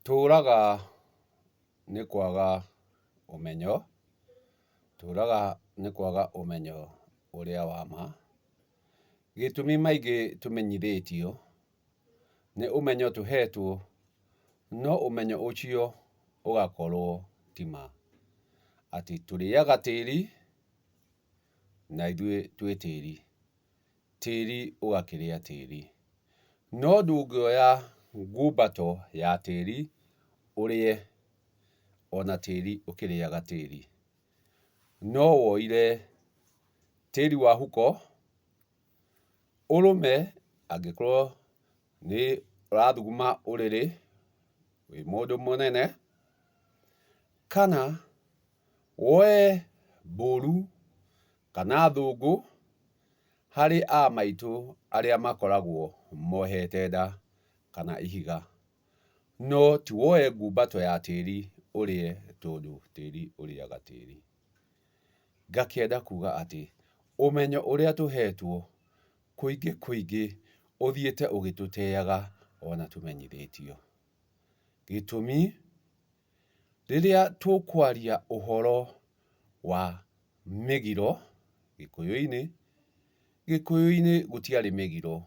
Tũraga nĩ kwaga ũmenyo, tũraga nĩ kwaga ũmenyo ũrĩa wa ma. Gĩtũmi maingĩ tũmenyithĩtio nĩ ũmenyo tũhetwo, no ũmenyo ũcio ũgakorwo ti ma. Atĩ tũrĩaga tĩri na ithuĩ twĩ tĩri. Tĩri ũgakĩrĩa tĩri. No ndũngĩoya ngumbato ya tĩri ũrĩe ona tĩri ũkĩrĩaga tĩri. No woire tĩri wa huko ũrũme angĩkorwo nĩ ũrathuguma ũrĩrĩ wĩ mũndũ mũnene, kana woe mbũru kana thũngũ harĩ a maitũ arĩa makoragwo mohete nda kana ihiga. No ti woe ngumbato ya tĩri ũrĩe tondũ tĩri ũrĩaga tĩri. Ngakĩenda kuga atĩ ũmenyo ũrĩa tũhetwo kũingĩ kũingĩ ũthiĩte ũgĩtũteaga ona tũmenyithĩtio. Gĩtũmi, rĩrĩa tũkwaria ũhoro wa mĩgiro Gĩkũyũ-inĩ, Gĩkũyũ-inĩ gũtiarĩ mĩgiro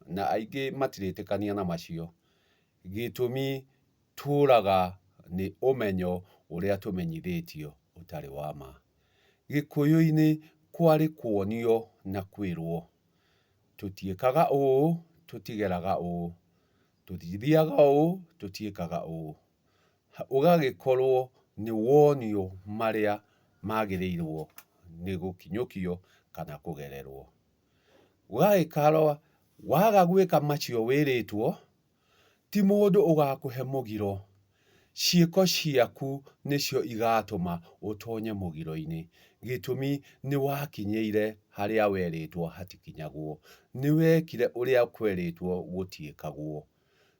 na aingĩ matirĩtĩkania na macio. Gĩtũmi tũraga nĩ ũmenyo ũrĩa tũmenyithĩtio ũtarĩ wa ma. Gĩkũyũ-inĩ kwarĩ kuonio na kwĩrwo, tũtiĩkaga ũũ, tũtigeraga ũũ, tũtithiaga ũũ, tũtiĩkaga ũũ. Ũgagĩkorwo nĩ wonio marĩa magĩrĩirwo nĩ gũkinyũkio kana kũgererwo. Ũgagĩkorwo waga gwĩka macio wĩrĩtwo, ti mũndũ ũgakũhe mũgiro, ciĩko ciaku nĩcio igatũma ũtonye mũgiro-inĩ. Gĩtũmi nĩ wakinyĩire harĩa werĩtwo hatikinyagwo, nĩ wekire ũrĩa kwerĩtwo gũtiĩkagwo.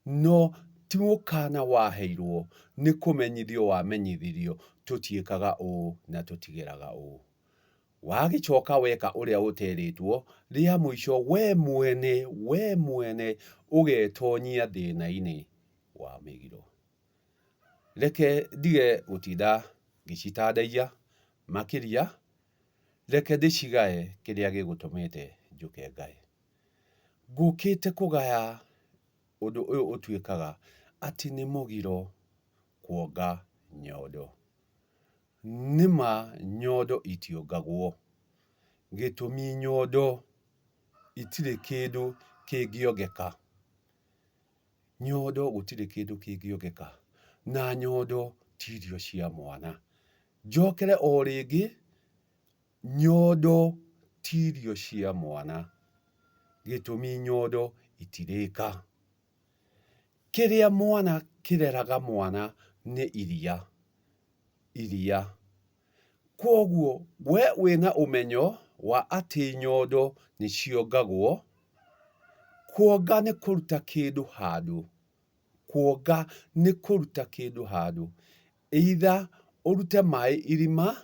No ti mũkana waheirwo, nĩ kũmenyithio wamenyithirio tũtiĩkaga ũũ na tũtigeraga ũũ. Wagĩcoka weka ũrĩa ũterĩtwo, rĩa mũico we mwene, we mwene ũgetonyia thĩna-inĩ wa mĩgiro. Reke ndige gũtinda ngĩcitandaiya makĩria, reke ndĩcigae kĩrĩa gĩgũtũmĩte njũke ngae. Ngũkĩte kũgaya ũndũ ũyũ ũtuĩkaga atĩ nĩ mũgiro kuonga nyondo. Nĩma nyondo itiongagwo, gĩtũmi nyondo itirĩ kĩndũ kĩngĩongeka. Nyondo gũtirĩ kĩndũ kĩngĩongeka, na nyondo ti irio cia mwana. Njokere o rĩngĩ, nyondo ti irio cia mwana, gĩtũmi nyondo itirĩka. Kĩrĩa mwana kĩreraga mwana nĩ iria, iria. Kwoguo we wĩna ũmenyo wa atĩ nyondo nĩ ciongagwo, kuonga nĩ kũruta kĩndũ handũ, kuonga nĩ kũruta kĩndũ handũ, either ũrute maĩ irima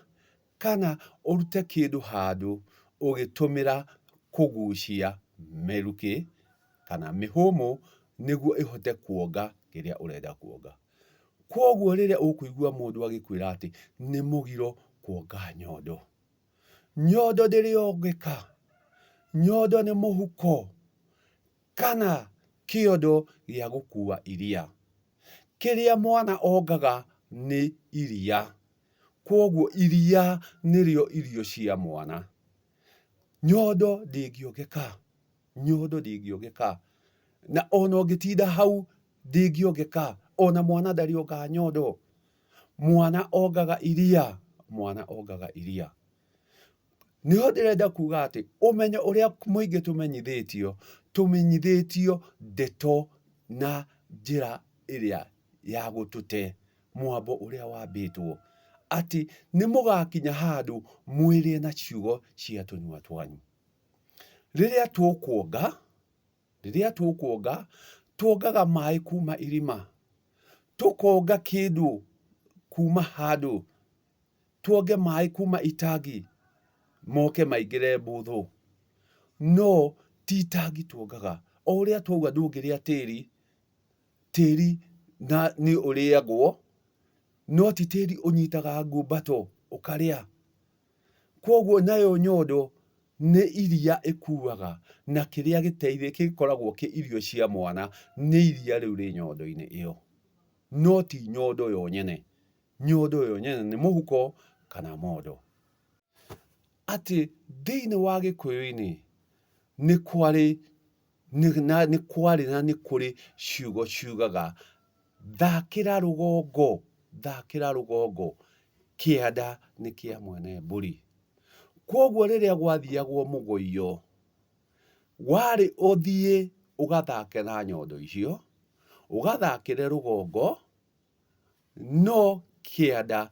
kana ũrute kĩndũ handũ ũgĩtũmĩra kũgucia mĩrukĩ kana mĩhũmũ nĩguo ĩhote kuonga kĩrĩa ũrenda kuonga. Kwoguo rĩrĩa ũkũigua mũndũ agĩkwĩra atĩ nĩ mũgiro kuonga nyondo, nyondo ndĩrĩ yongeka, nyondo nĩ mũhuko kana kĩondo gĩa gũkua iria. Kĩrĩa mwana ongaga nĩ iria, kwoguo iria nĩrĩo irio cia mwana. Nyondo ndĩngĩongeka, nyondo ndĩngĩongeka, na ona ũngĩtinda hau ndĩngĩongeka, ona mwana ndarĩongaga nyondo. Mwana ongaga iria, mwana ongaga iria. Nĩho ndĩrenda kuga atĩ ũmenyo ũrĩa mũingĩ tũmenyithĩtio, tũmenyithĩtio ndeto na njĩra ĩrĩa ya gũtũte mwambo ũrĩa wambĩtwo, atĩ nĩ mũgakinya handũ mwĩrĩe na ciugo cia tũnua twanyu. Rĩrĩa tũkuonga, rĩrĩa tũkuonga, tuongaga maĩ kuma irima, tũkonga kĩndũ kuma handũ, tuonge maĩ kuma itangi moke maingĩre mbũthũ. No ti itangi tuongaga, o ũrĩa twauga ndũngĩrĩa tĩri, tĩri na nĩ ũrĩagwo, no ti tĩri ũnyitaga ngumbato ũkarĩa. Kwoguo nayo nyondo nĩ iria ĩkuaga na kĩrĩa gĩkoragwo kĩ irio cia mwana nĩ iria rĩu rĩ nyondo-inĩ ĩyo, no ti nyondo yo nyene. Nyondo yo nyene nĩ mũhuko kana mondo. Atĩ thĩinĩ wa Gĩkũyũ-inĩ nĩ kwarĩ na nĩ kwarĩ na nĩ kũrĩ ciugo ciugaga thakĩra rũgongo, thakĩra rũgongo, kĩanda nĩ kĩa mwene mbũri. Kwoguo rĩrĩa gwathiagwo mũgũiyo, warĩ ũthiĩ ũgathake na nyondo icio, ũgathakĩre rũgongo, no kĩanda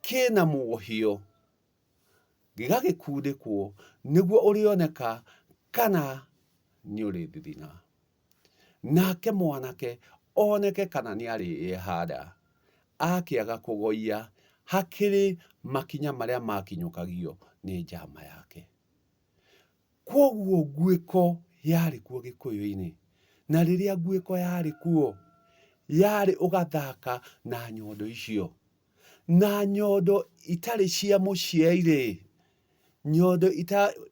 kĩna muohio gĩgagĩkundĩkwo nĩguo ũrĩoneka kana nĩ ũrĩthithina. Nake mwanake oneke kana nĩ arĩĩhanda. Akĩaga kũgoiya, hakĩrĩ makinya marĩa makinyũkagio nĩ njama yake. Kwoguo nguĩko yarĩ kuo Gĩkũyũ-inĩ, na rĩrĩa nguĩko yarĩ kuo, yarĩ ũgathaka na nyondo icio. Na nyondo itarĩ cia mũciĩ-rĩ, nyondo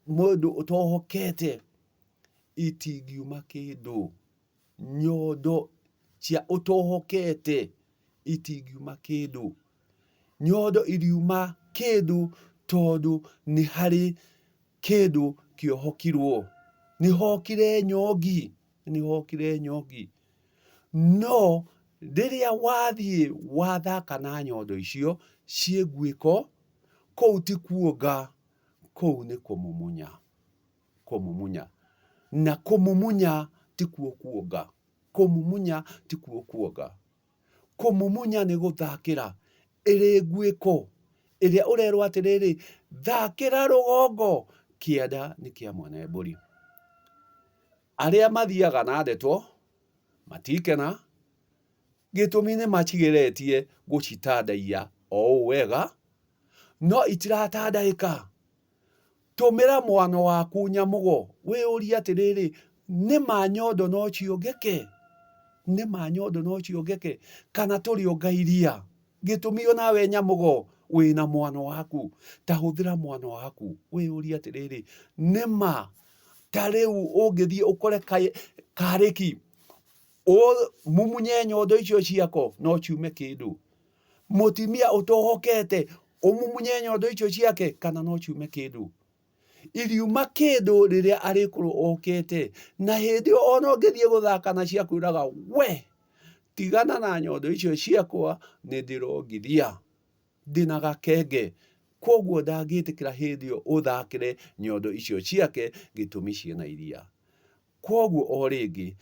mũndũ ũtohokete, itingiuma kĩndũ. Nyondo cia ũtohokete itingiuma kĩndũ. Nyondo iriuma kĩndũ tondũ nĩ harĩ kĩndũ kĩohokirwo. Nĩ hokire nyongi, nĩ hokire nyongi. No rĩrĩa wathiĩ wathaka na nyondo icio ciĩ nguĩko, kũu ti kuonga, kũu nĩ kũmumunya, kũmumunya. Na kũmumunya tikuo kuonga, kũmumunya tikuo kuonga. Kũmumunya nĩ gũthakĩra ĩrĩ nguĩko, ĩrĩa ũrerwo atĩrĩrĩ, thakĩra rũgongo, kĩanda nĩ kĩa mwene mbũri. Arĩa mathiaga na ndeto matikena, gĩtũmi nĩ macigeretie gũcitandaiya o ũũ wega, no itiratandaĩka. Tũmĩra mwano waku nyamũgo, wĩyũrie atĩrĩrĩ, nĩma nyondo no ciongeke? Nĩma nyondo no ciongeke? Kana tũrĩonga iria? Gĩtũmi onawe nyamũgo wĩna mwano waku, ta hũthĩra mwano waku, wĩyũrie atĩrĩrĩ, nĩma ta rĩu ũngĩthiĩ ũkore karĩki, ũmumunye nyondo icio ciako no ciume kĩndũ? Mũtumia ũtohokete ũmumunye nyondo icio ciake kana no ciume kĩndũ? Iriuma kĩndũ rĩrĩa arĩkorwo okete, na hĩndĩ ĩyo ona ũngĩthiĩ gũthaka na ciakwĩraga we tigana na nyondo icio ciakwa nĩ ndĩrongithia, ndĩna gakenge. Kwoguo ndangĩtĩkĩra hĩndĩ ĩyo ũthakĩre nyondo icio ciake gĩtũmi ciĩna iria. Kwoguo o rĩngĩ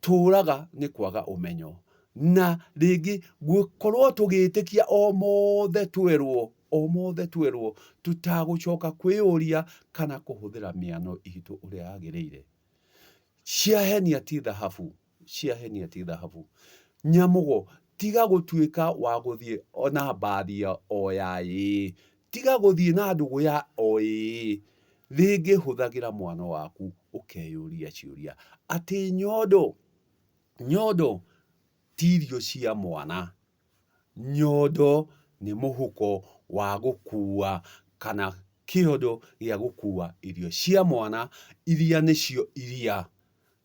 tũraga nĩ kwaga ũmenyo na rĩngĩ gũkorwo tũgĩtĩkia o mothe twerwo, o mothe twerwo tũtagũcoka kwĩyũria kana kũhũthĩra mĩano itũ ũrĩa yagĩrĩire. Ciahenia ti thahabu, ciahenia ti thahabu. Nyamũgo, tiga gũtuĩka wa gũthiĩ na mbathi o ya ĩĩ, tiga gũthiĩ na ndũgũ ya o ĩĩ, rĩngĩ hũthagĩra mwana waku ũkeyũria ciũria atĩ nyondo, nyondo ti irio cia mwana, nyondo nĩ mũhuko wa gũkua kana kĩondo gĩa gũkua irio cia mwana iria nĩcio iria.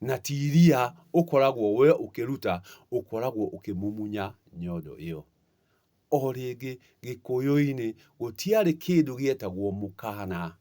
Na ti iria ũkoragwo we ũkĩruta, ũkoragwo ũkĩmumunya nyondo ĩyo. O rĩngĩ Gĩkũyũ-inĩ gũtiarĩ kĩndũ gĩetagwo mũkana,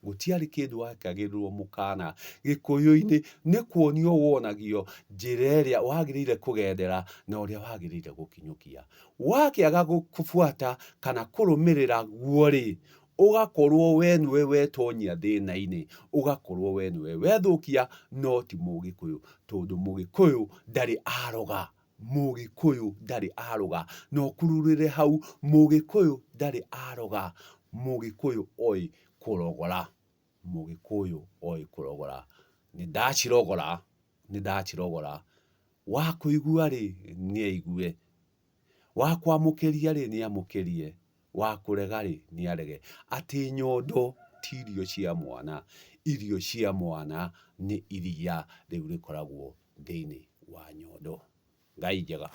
gũtiarĩ kĩndũ wekagĩrĩrwo mũkana. Gĩkũyũ-inĩ nĩ kuonio wonagio njĩra ĩrĩa wagĩrĩire kũgendera na ũrĩa wagĩrĩire gũkinyũkia. Wakĩaga gũbuata kana kũrũmĩrĩra guo rĩ, Ũgakorwo we nĩwe wetonyia thĩna-inĩ, ũgakorwo we nĩwe wethũkia no ti Mũgĩkũyũ, tondũ Mũgĩkũyũ ndarĩ aroga, Mũgĩkũyũ ndarĩ aroga, na ũkururĩre hau, Mũgĩkũyũ ndarĩ aroga, Mũgĩkũyũ oĩ kũrogora, Mũgĩkũyũ oĩ kũrogora. Nĩ ndacirogora, nĩ ndacirogora, wa kũigua rĩ, nĩ aigue. Wa kwamũkĩria-rĩ, nĩamũkĩrie, wa kũrega-rĩ, nĩarege. Atĩ nyondo ti irio cia mwana, irio cia mwana nĩ iria rĩu rĩkoragwo thĩinĩ wa nyondo. Ngai njega.